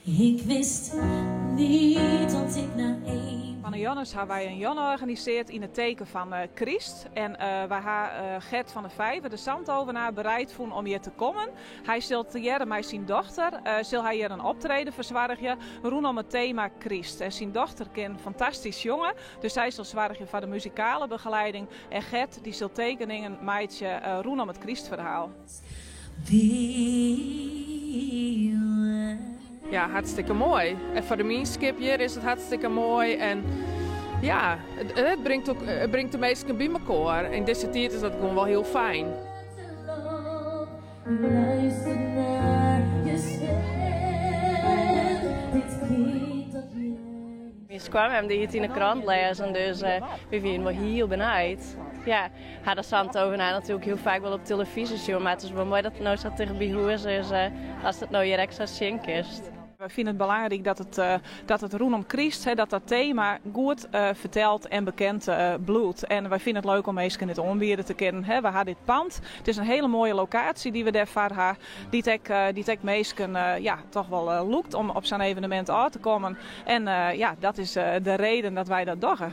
Ik wist niet dat ik na één. Fan 'e jûn ha wy in jûn organisearre yn it teken fan Kryst. En wy ha Gert van der Vijver, de Zandhovenaar, bereid fûn om hjir te kommen. Hy sil tegearre mei syn dochter sil hy hjir in optreden fersoargje rûnom it tema Kryst. En syn dochter kin fantastysk sjonge, dus sy sil soargje foar de muzikale begeleiding. En Gert dy sil tekeningen meitsje rûnom it Krystferhaal. Ja, hartstikke moai. En foar de mienskip hjir is it hartstikke moai. En ja, it bringt, ook, it bringt de minsken by mekoar. Yn dizze tiid is dat gewoan wol hiel fijn. Luister naar je stem. Dit kind dat jij. Myn skoanmem dy hie it yn de krant lêzen, dus wy wienen wol hiel benijd. Ja, ha de Zandhovenaar natuerlik hiel faak wol op telefyzje sjoen, mar it is wol moai dat it no sa tichtby hûs is, ast it no hjir ek sa sjen kinst. Wy fine it belangryk dat it rûnom Kryst, dat dat tema goed ferteld en bekend bliuwt. En wy fine it leuk om minsken dit oanbiede te kinnen. Wy ha dit pand. It is in hiele moaie lokaasje dy't we dêrfoar ha, dy't ek minsken ja, toch wol lûkt om op sa'n evenemint ôf te kommen. En ja, dat is de reden dat wy dat dogge.